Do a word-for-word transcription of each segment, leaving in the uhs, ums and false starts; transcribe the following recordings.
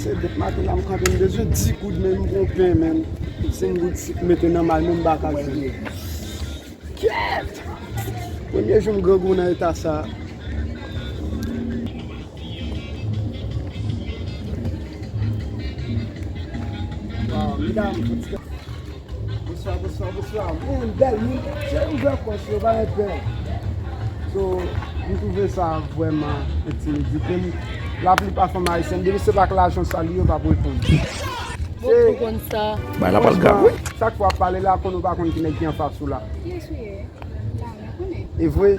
Dèt maten la, m kanpe, m bezwen di goud, men m gon pen, men senk goud sik mete nan may, men m pa ka jwenn. Kèt! Premye jou m grangou nan eta sa. Waw, medam, bonswa, bonswa, bonswa. Moun bèl, moun cheri, ouvè kò w, pa gen pè. So, m twouve sa vrèman entimidite m. Laplipa fanm ayisyèn, depi se pa k lajan sa li, yo p ap reponn. Bon, pou konn sa. Bay la pral grav, wi. Chak fwa w ap pale la, konnen w pa konn ki nèg ki anfas ou la. Kiyès ou ye? E vre?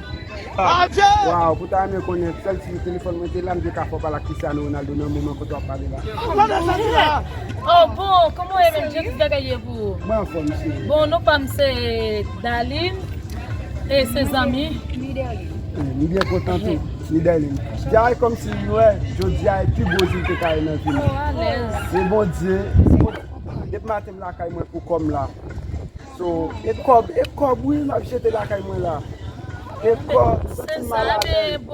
Waw, pou ta renmen konnen, sèl ti telefòn mwen te la, m te ka fè w pale ak Cristiano Ronaldo nan moman kote w ap pale la. Oh, bon, kòman w ye menm? Jan tout bagay ye pou ou? Mwen anfòm, mesye. Bon, non pa m se Darline, e se zanmi. M byen kontan tou, ni Darline. Jay kòmsi, wè, jodi a e pi gwo jou l te ka ye nan vi m. Oh, alèz. Se Bondye, se Bondye. Depi maten m lakay mwen pou kò m la. So, e kòb, e kòb, wi, m ap jete lakay mwen la. E kòb, m santi m malalèz.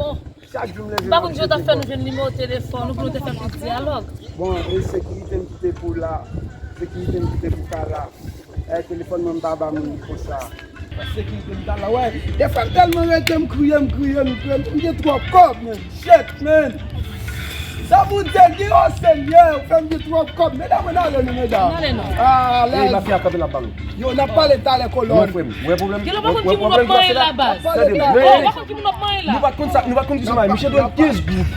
Chak jou m leve, m ap jete kòb. M pa konn jan w t ap fè nou jwenn nimewo telefòn ou pou nou te fè yon ti dyalòg. Bon, e sekirite m kite pou la. Sekirite m kite pou ka la. E telefòn mwen m pa ba moun li konsa. Sekirite m ta la, wè. Defwa m tèlman rete, m kriye, m kriye, m kriye, m gen twòp kòb, men. Shit, man! Sa pou Dye gen, o Senyè, ou fè m gen twòp kòb. Medam, ann ale non, medam. Ann ale non. Ah, alèz. Ey, mafya kanpe la bal. Yo, n ap pale talè, kolòn. Non, frè m, ou wè pwoblèm? Gen lè w pa konn ki moun w ap manyen la, baz. Tande, men. Ou pa konn ki moun w ap manyen la. Nou pa t konn sa, nou pa t konn ki sou may. Misye dwe kenz goud.